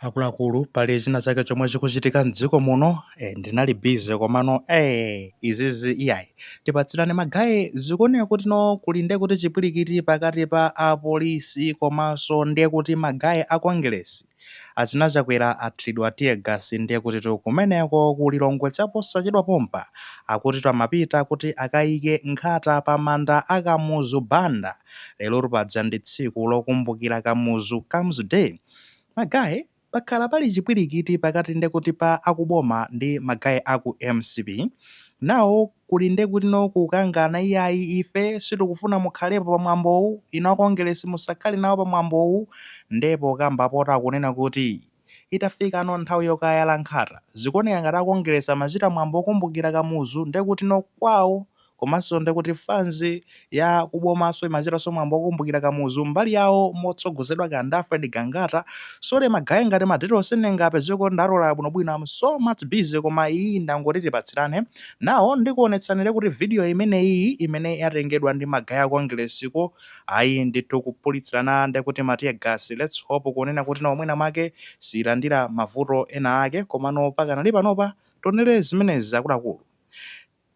Akuluakulu, pali china chake chomwe chikuchitika mdziko muno. Ndinali busy komano izizi iyayi. Tipatsirane ma guy. Zikuoneka kuti no kuli nde kuti chipwirikiti pakati pa apolisi komanso ndiye kuti ma guy a Kongeresi. Achina Chakwera athiridwa tear gas ndiye kutitu kumeneko ku Lilongwe chaposachedwa pompa. Akutitu amapita kuti akayike nkhata pa manda a Kamuzu Banda. Lerotu paja ndi tsiku lokumbukira Kamuzu, Kamuzu Day. Ma guy, pakhala pali chipwirikiti pakati ndekuti pa akuboma ndi ma guy aku mcp. Now kuli ndekuti no kukangana, iyayi, ife sitikufuna mukhalepo pa mwambowu, inu a Kongeresi musakhale nawo pa mwambowu. Nde pokamba pota akunena kuti itafika no nthawi yokayala nkhata, zikuoneka ngati a Kongeresi amachita mwambo wokumbukira Kamuzu ndekuti no kwawo, komanso ndekuti fans ya kubomaso imachitanso mwambo wokumbukira Kamuzu mbali yawo motsogozedwa ka ndi Alfred Gangata. Sorry ma guy, ngati ma details sindingapezeko kuti ndatola bwinobwino, I'm so much busy, koma iyi ndangoti tipatsirane nawo. Ndikuonetsanire kuti video imeneyi imene yatengedwa ndi ma guy a Kongeresiko ayi ndithu kupulitsirana ndekuti ma tear gas. Let's hope kunena kuti no mwina mwake silandira mavuto ena ake, komano pakanali panopa tionere zimenezi akuluakulu.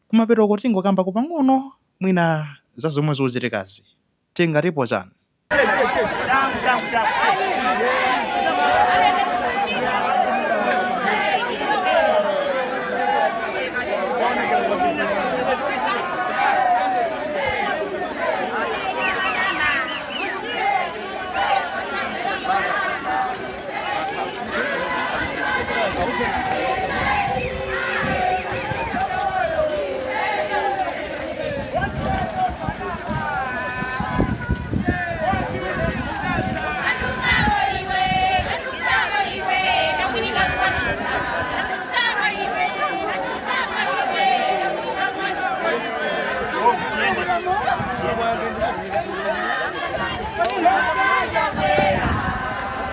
Kumapetoko tingokambako pang'ono mwina za zomwe zikuchitikazi, tingatipo chani?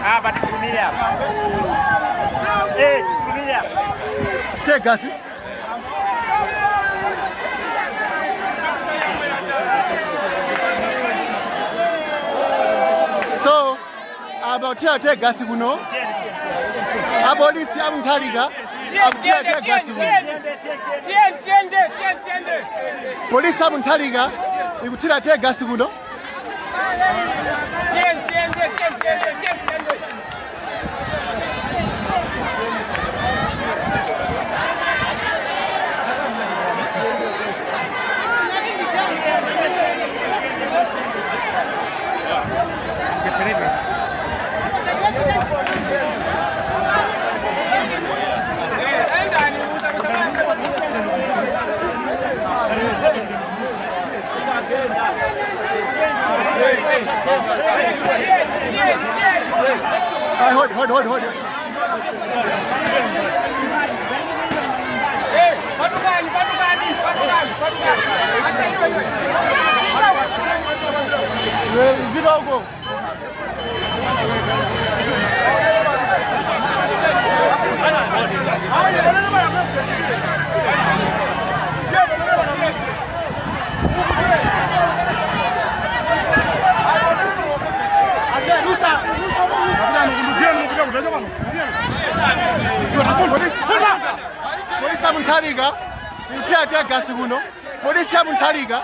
Hapa tuvumilie hapa. Tuvumilie hapa. Tear gas. So about tear gas kuno. Apolisi a Mutharika akuthira tear gas kuno. Polisi a Mutharika ikuthira tear gas kuno. Hey, hold, hold, hold, hold. Patukani, patukani, patukani, patukani. Vita huko. Polisi ya Mutharika ikuthira tear gas kuno. Polisi ya Mutharika.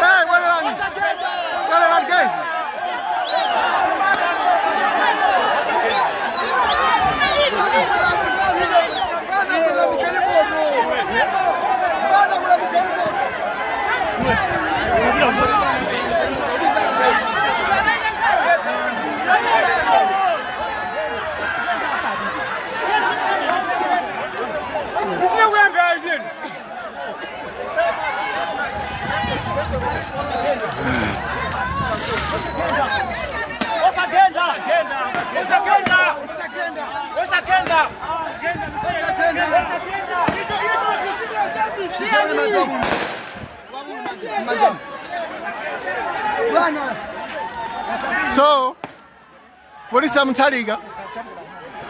Hey, bwererani. Bwererani, guys. Osagenda! Osagenda! Osagenda! Tieni majabu. Majabu. Bwana. So, polisi ya Mutharika.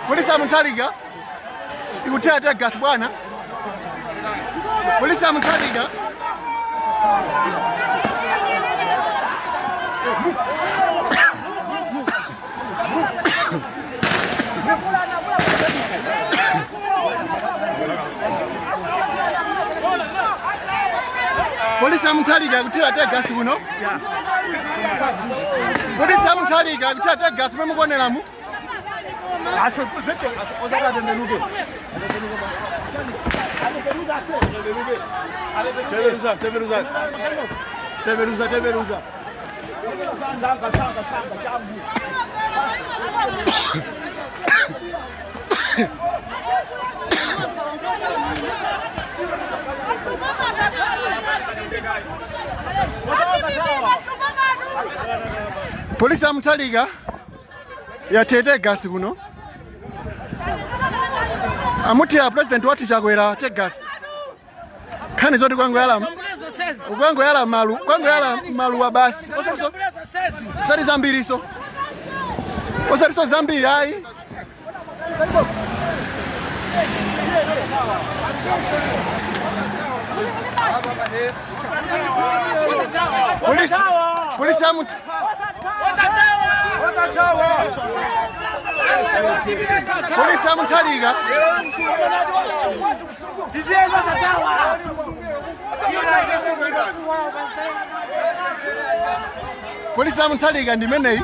Polisi ya Mutharika ikuthira tear gas, bwana. Polisi ya Mutharika. Polisi ya Mutharika kuthira teargas kuno. Polisi ya Mutharika kuthira teargas memukoneramu. Teberuza, teberuza. Teberuza, teberuza. Polisi ya Mutharika yathira teargas kuno. Amuti ya president wati Chakwera teargas. Khani zoti kwangoyala ukwangoyala malu kwangoyala maluwa basi. Osaso osati zambiri so. Osati so zambiri ayi. Polisi polisi ya Mutharika. Polisi ya Mutharika. Polisi ya Mutharika ndi imeneyi.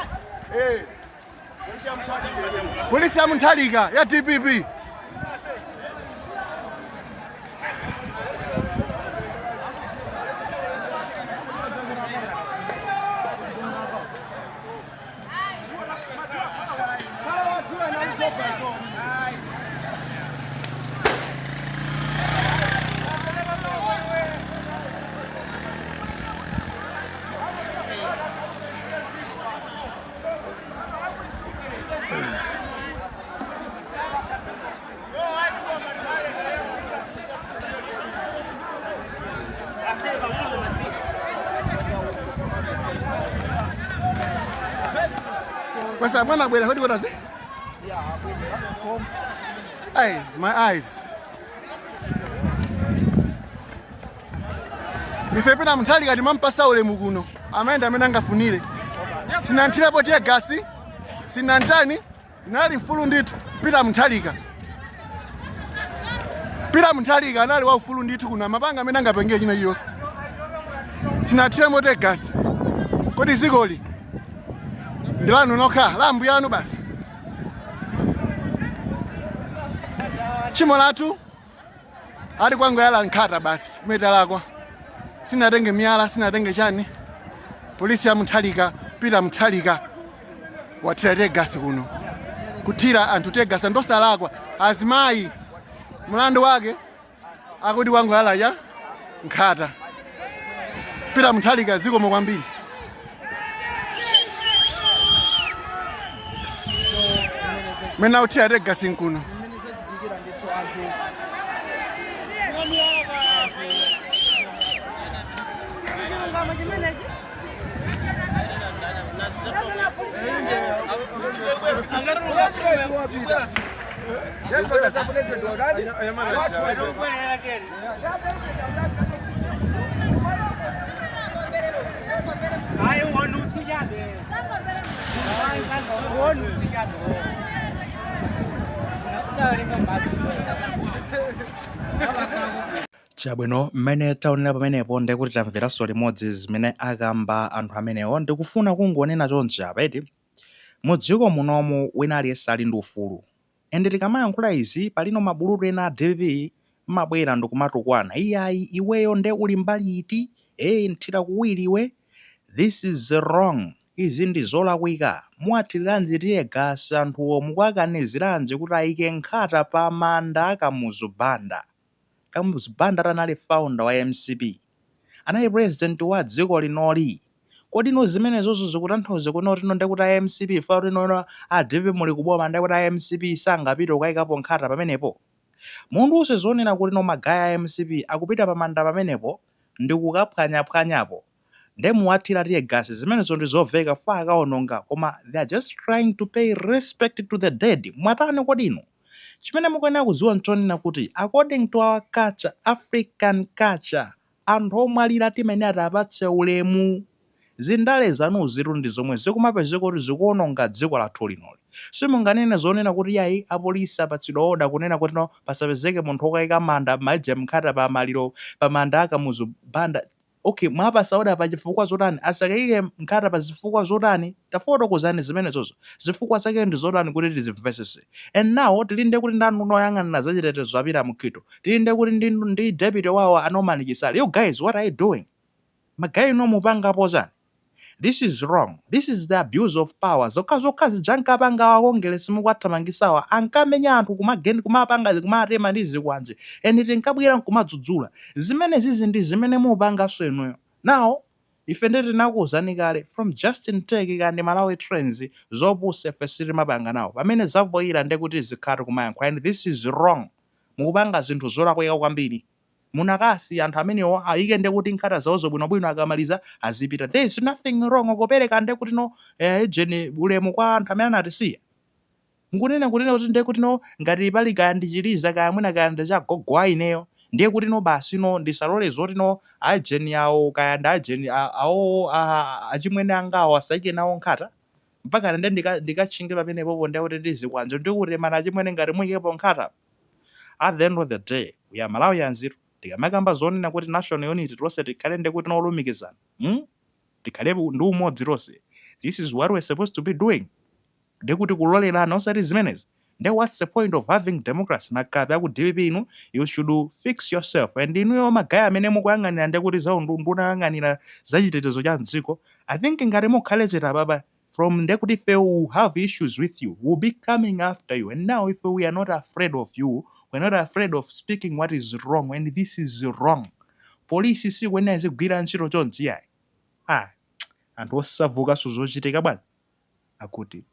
Polisi ya Mutharika ya DPP. Basa mwana bwera hodi what is it? Hey, my eyes. Ife pena Mutharika timampasa ulemu kuno. Amaenda amene angafunire. Sinanthirapo teargas, sinantani, nali mfulu ndithu Peter Mutharika. Peter Mutharika anali wa ufulu ndithu kuno amapanga amene angapengere china chiyonse. Sinathiremo teargas. Kodi zikoli ndilanu nokha la mbuyanu basi. Tchimo lathu ali kwangoyala nkhata basi metalakwa. Sinatenge miyala, sinatenge chani. Polisi ya Mutharika, Peter Mutharika wathira teargas kuno. Kuthira anthu teargas ndosalakwa azimayi mlandu wake akuti kwangoyala ya nkhata. Peter Mutharika zikomo kwambiri. Mena uthira teargas nkuno. Chabwino mmene taonera pamenepo ndikuti tamveranso limodzi zimene akamba anthu amenewo. Ndikufuna kungonena chonchi apa eti mudziko munomu wina aliyense ali ndi ufulu. Ende tikamayankhula izi palino mabulutu ena a DPP mabwera ndikumatukwana, iyayi iweyo nde uli mbali iti, nthira kuwiri iwe. This is wrong. Izi ndi zolakwika. Muwathiriranji teargas anthuwo, mukakaniziranji kuti ayike nkhata pa manda a Kamuzu Banda. Kamuzu Banda anali founder wa MCP, anali president wa dziko linoli. Kodi ino zimenezozo zikutanthauza kuti ino ndekuti a MCP fa ino a DPP muli kuboma ndekuti a MCP sangapite kukayikapo nkhata pamenepo? Munthu usizonena kuti no magaya a MCP akupita pamanda pamenepo ndi kukaphwanyaphwanyapo nde muwathira teargas, zimenezo ndi zoveka fa akaononga, koma they are just trying to pay respect to the dead. Mwatani kodi ino? Chimene mukuyenera kudziwa nchonena kuti according to our culture, African culture, anthu omwalira timayenera tiwapatse ulemu. Zindale zanuzitu ndi zomwe zikumapezeka kuti zikuononga dziko lathu linoli. Simunganene zonena kuti yayi, apolisi apatsidwa order kunena kuti no, pasapezeke munthu wokayika manda maija mnkhata pa maliro, pa manda a Kamuzu Banda. Okay, mwapasa order pa chifukwa zotani? Asakayike nkhata pa zifukwa zotani? Tafotokozani zimenezozo, zifukwa zake ndi zotani kuti tizimvesese. And now tili nde kuti ndanu noyang'anira zachitetezo a Peter Mukhito, tili nde kuti ndi deputy wawo a Norman Chisale. You guys, what are you doing? Ma guy ino mupangapo chani? This is wrong. This is the abuse of power zokha zokha zija ankapanga a Kongeresi mukuwathamangisawa. Ankamenya anthu, kumagenda, kumapanga, kumatema ndi zikwanje, and tinkabwera nkumadzudzula. Zimenezizi ndi zimene mupanganso inuyo now. Ife ndi tinakuwuzani kale from Justin Tech kandi Malawi Trends, zopusa ife sitimapanga nawo. Pamene zapoyira ndekuti zikhala kumayankho, and this is wrong. Mukupanga zinthu zolakwika kwambiri. Munakasi anthu amenewo ayike ndekuti nkhata zawo zobwinobwino, akamaliza azipita. There is nothing wrong kupereka ndekuti no jeni ulemu kwa anthu amene anatisiya. Mukunena kunena kuti ndekuti no, ngati pali kaya ndichiliza, kaya mwina kaya ndichagogo ineyo, ndiye kuti no, basi no, ndisalole zoti no, ajeni awo, kaya ndi ajeni awowo, achimwene angawo asayike nawo nkhata mpaka nde ndikatchinge pamenepopo ndiye kuti ndizikwanje ndikutemana achimwene ngati muyikepo nkhata. At the end of the day, we are Malawians. Tikamakamba zonena kuti national unity, tonse tikhale ndekuti nolumikizana, Tikhale ndi umodzi tonse, this is what we're supposed to be doing, ndekuti kulolerana, osati zimenezi. Nde what's the point of having democracy? Makape aku DPP inu, you should fix yourself. And inuyo ma guy amene mukuyang'anira ndekuti za ndunayang'anira zachitetezo cha mdziko, I think ngati mukhale chete apapa from ndekuti ife will have issues with you, will be coming after you. And now if we are not afraid of you, we are not afraid of speaking what is wrong, and this is wrong. Polisi sikuyenera izigwira ntchito chonchi, yayi. Ah, anthu osavukanso zochitika bwana akuti.